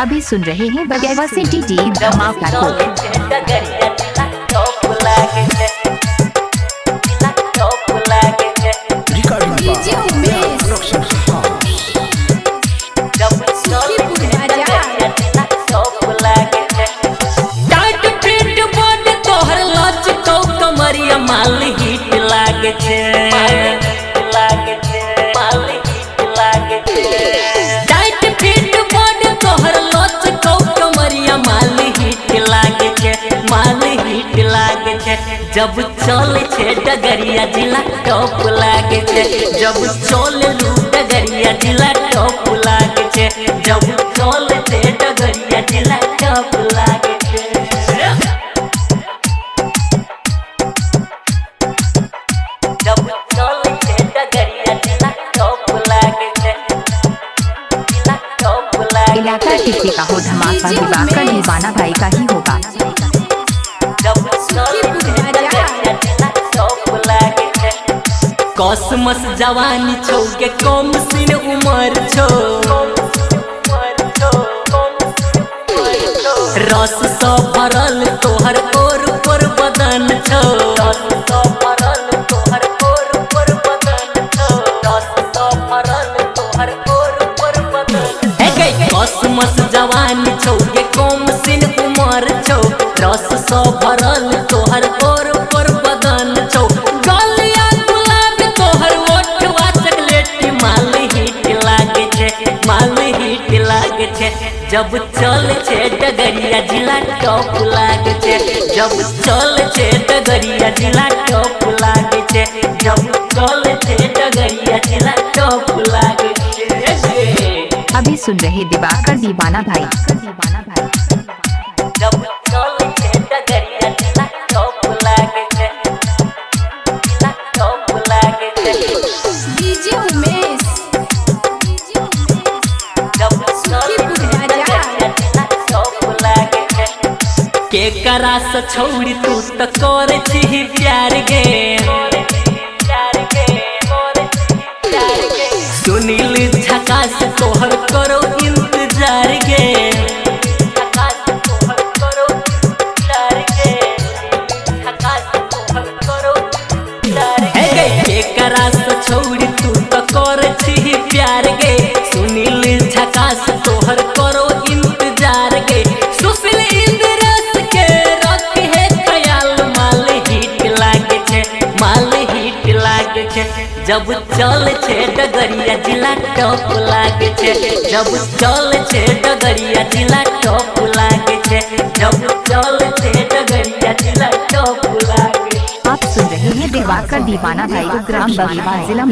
अभी सुन रहे हैं बगैर सिटी टी धमाका को। डगरिया जिला टॉप लागे छै, जिला टॉप लागे छै। Recording by DJ Umesh. Production House. जब चले सुखीपुर छै बाजार। डगरिया जिला टॉप लागे छै। टाइट फिट बॉडी तोहर लच कौ कमरिया माल हिट लागे छै। लागे छै, माल हिट लागे छै। टाइट फिट बॉडी तोहर लच कौ कमरिया माल हिट लागे छै, माल हिट लागे छै। जब चले छै डगरिया जिला टॉप लागे छै। जब चले लू डगरिया जिला टॉप लागे छै। जब चले छै डगरिया जिला टॉप लागे छै। जब चले छै डगरिया जिला टॉप लागे छै, जिला टॉप लागे इलाका छै। किसी का हो, धमाका डीजे दिवाकर उमेश। दीवाना भाई का ही होगा। जब चले सुखीपुर छै बाजार। डगरिया जिला टॉप लागे छै। कॉस्मस जवानी छौ के कम सिन उमर छौ, रस सँ भरल तोहर ओर पर बदन छौ। हे गै, कॉस्मस जवानी छौ के कम सिन उमर छौ, रस सँ भरल तोहर ओर पर बदन छौ। गलिया गुलाब तोहर ओठवा चॉकलेट माल हिट लागे छै, माल हिट लागे छै। जब चले छै डगरिया जिला टॉप लागे छै। जब चले छै डगरिया जिला टॉप लागे छै। जब चले छै डगरिया जिला टॉप लागे छै। अभी सुन रहे दिवाकर दीवाना भाई, दीवाना भाई। जब चले छै डगरिया जिला टॉप लागे छै, जिला टॉप लागे छै। डीजे उमेश। जब चले सुखीपुर छै बाजार। डगरिया जिला टॉप लागे छै। के करा से छौड़ी तू त कर छी प्यार गे, सुनील झकास तोहर करो इंतजार गे। हे गे, के करा से छौड़ी तू त कर छी प्यार गे, सुनील झकास तोहर करो इंतजार गे। सुशील इंद्रस के रख है ख्याल माल हिट लागे छै, माल हिट लागे छै। जब चले छै डगरिया जिला टॉप लागे छै। जब चले छै डगरिया जिला टॉप लागे छै। जब चले छै डगरिया जिला टॉप लागे छै। आप सुन रहे हैं दिवाकर दीवाना भाई को, ग्राम बगीवा, जिला